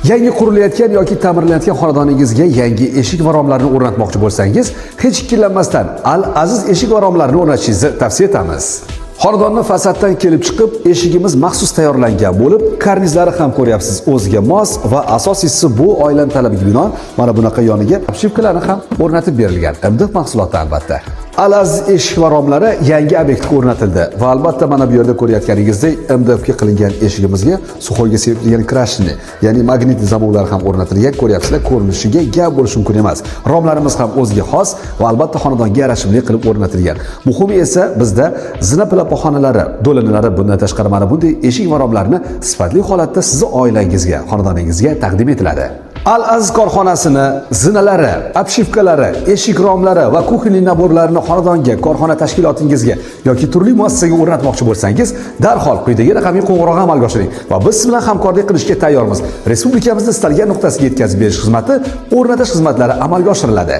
Yangi qurilayotgan yoki ta'mirlanayotgan xonadoningizga yangi eshik va romlarni o'rnatmoqchi bo'lsangiz, hech ikkilanmasdan Al Aziz eshik va romlarini o'rnatishingizni tavsiya etamiz. Xonadonni fasaddan kelib chiqib, eshigimiz maxsus tayyorlangan bo'lib, karnizlari ham ko'ryapsiz, o'ziga mos va asosiysi bu oilani talabiga binoan mana bunaqa yoniga обшивка larni ham o'rnatib berilgan. MDF mahsuloti albatta. Al Aziz eshik va romlari yangi obyektga o'rnatildi va albatta mana bu yerda ko'rayotganingizdek MDF ga qilingan eshigimizga сухой ga sepilgan крашеный, ya'ni magnit замок lar ham o'rnatilgan. Ko'ryapsizlar, ko'rinishiga gap bo'lishi mumkin emas. Romlarimiz ham o'ziga xos va albatta xonadonga yarashimli qilib o'rnatilgan. Muhimi esa bizda zina palapaxonalari, do'linalari, bundan tashqari mana bunday eshik va romlarni sifatli holatda sizni oilangizga, xonadoningizga taqdim etiladi. Al Aziz korxonasini zinalari, обшивка lari, eshik romlari va кухонный набор larini xonadonga, korxona tashkilotingizga yoki turli muassasaga o'rnatmoqchi bo'lsangiz, darhol quyidagi raqamga qo'ng'iroq amalga oshiring va biz siz bilan hamkorlik qilishga tayyormiz. Respublikamizning istalgan nuqtasiga yetkazib berish xizmati, o'rnatish xizmatlari amalga oshiriladi.